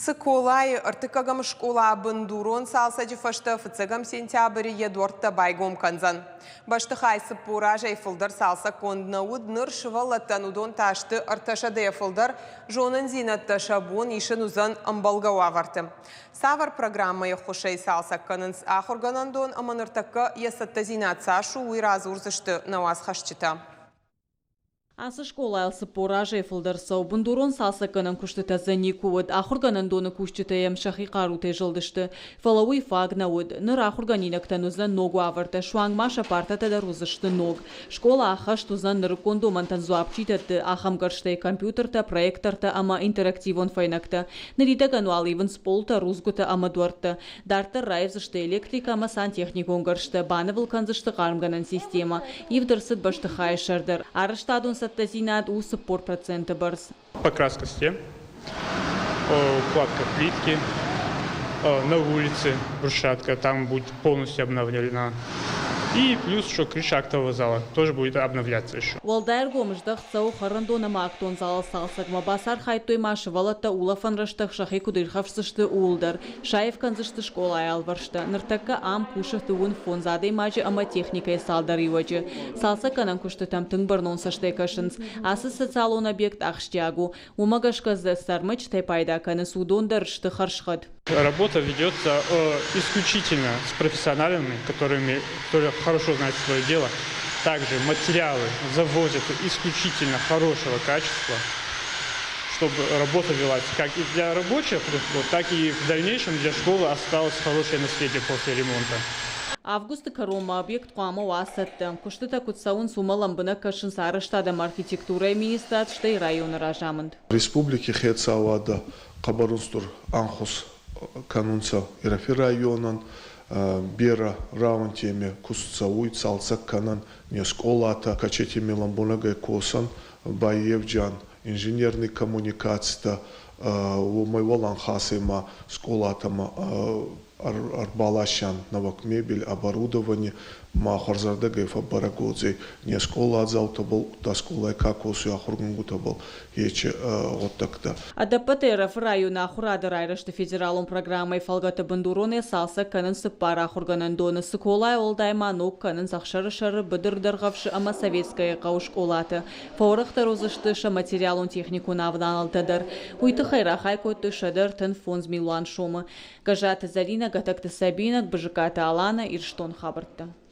Цыколайы ӕртыккӕгӕм скъола бындурон цалцӕджы фӕстӕ фыццӕгӕм сентябры йӕ дуӕрттӕ байгом кӕндзӕн. Бӕстыхай 40 азӕй фылдӕр цалцӕггонд нӕ уыд. Ныр сывӕллӕттӕн, уыдон та сты ӕртӕсӕдӕйӕ фылдӕр, зонындзинӕдтӕ сӕ бон исын уыдзӕн ӕмбӕлгӕ уавӕрты. Цавӕр программӕйы ӕххуысӕй цалцӕг кӕнынц ахуыргӕнӕндон ӕмӕ ныртӕккӕ йӕ цӕттӕдзинад цас у, уый радзурдзысты нӕ уацхӕсджытӕ. Ацы скъолайыл 40 азӕй фылдӕр цӕуы бындурон цалцӕггӕнӕн куыстытӕ дзы никуы уыд. Ахуыргӕнӕндоны кусджытӕ йӕм сӕхи хъарутӕй зылдысты. Фӕлӕ уый фаг нӕ уыд. Ныр ахуыргӕнинӕгтӕн уыдзӕн ног уавӕртӕ, суанг ма сӕ партӕтӕ дӕр уыдзысты ног. Скъола ӕххӕст уыдзӕн нырыккон домӕнтӕн дзуапп чи дӕтты, ахӕм гӕрзтӕй компьютертӕ, проектортӕ ӕмӕ интерактивон фӕйнӕгтӕ. Ныридӕгӕн уал ивынц пъолтӕ, рудзгуытӕ ӕмӕ дуӕрттӕ. Дарддӕр раивдзысты электрикӕ ӕмӕ сантехникон гӕрзтӕ, банывыл кӕндзысты хъармгӕнӕн системӕ. Ивд ӕрцыд бӕстыхайы сӕр дӕр. Арӕзтадон цӕттӕдзинад у 40% бӕрц. Покраска стен, укладка плитки, на улице брусчатка там будет полностью обновлена. И плюс еще крыша актового зала тоже будет обновляться еще. Уӕлдай ӕргом здӕхт цӕуы хӕрӕндон ӕмӕ актон залы цалцӕгмӕ. Бацархайдтой ма сывӕллӕттӕ улӕфӕн рӕстӕг сӕхи куыд ирхӕфсдзысты, ууыл дӕр. Саив кӕндзысты скъолайы алвӕрстӕ. Ныртӕккӕ ам кусы 35 адӕймаджы ӕмӕ техникӕйы цалдӕр иуӕджы. Цалцӕггӕнӕн куыстытӕм тынг бӕрнон цӕстӕй кӕсынц. Ацы социалон объект ахсджиаг у. Уымӕ гӕсгӕ дзы цы ӕрмӕджытӕй пайда кӕнынц, уыдон дӕр сты хӕрзхъӕд. Работа ведется исключительно с профессионалами, которые хорошо знают свое дело. Также материалы завозят исключительно хорошего качества, чтобы работа велась как и для рабочих, так и в дальнейшем для школы осталось хорошее наследие после ремонта. Августы кӕронмӕ объект хъуамӕ уа цӕттӕ. Куыстытӕ куыд цӕуынц, уымӕ лӕмбынӕг кӕсынц арӕзтад ӕмӕ архитектурӕйы министрад, стӕй районы разамынд. Республики хецауадӕ хъӕбӕр устур ӕнхус кӕнунцӕ Ирӕфи районӕн, берӕ рауӕнтеми куст цӕуй, цалцӕг кӕнӕн не скъолатӕ, качетими лӕмбунӕгӕй косӕн, баййевджан инженерный коммуникацитӕ, уомӕй уӕлӕнхасӕй ма скъолатӕмӕ ӕрбаласӕн нӕуӕг мебель, оборудование ма хуӕрзӕрдӕгӕй фӕббӕрӕг уодзӕй не скъоладзаутӕбӕл, удта скъолай ка косуй ахургӕнгутӕбӕл ечи гъуддӕгтӕ. Ӕдӕппӕтӕй Ӕрӕфы районы ахуырады райрӕзты федералон программӕйы фӕлгӕты бындуронӕй цалцӕг кӕнынц цыппар ахуыргӕнӕндоны. Цыколайы уӕлдай ма ног кӕнынц Ӕхсӕрысӕры, Быдыр Дӕргъӕвсы ӕмӕ Советскӕйы хъӕуы скъолаты. Фӕуӕрӕхдӕр уыдзысты сӕ материалон-техникон авналӕнтӕ дӕр. Уый тыххӕй рахай кодтой 135 милуан сомы. Гӕззаты Зӕринӕ, Гӕтӕгты Сабинӕ, Бызыкаты Аланӕ, Ирыстон хабӕрттӕ.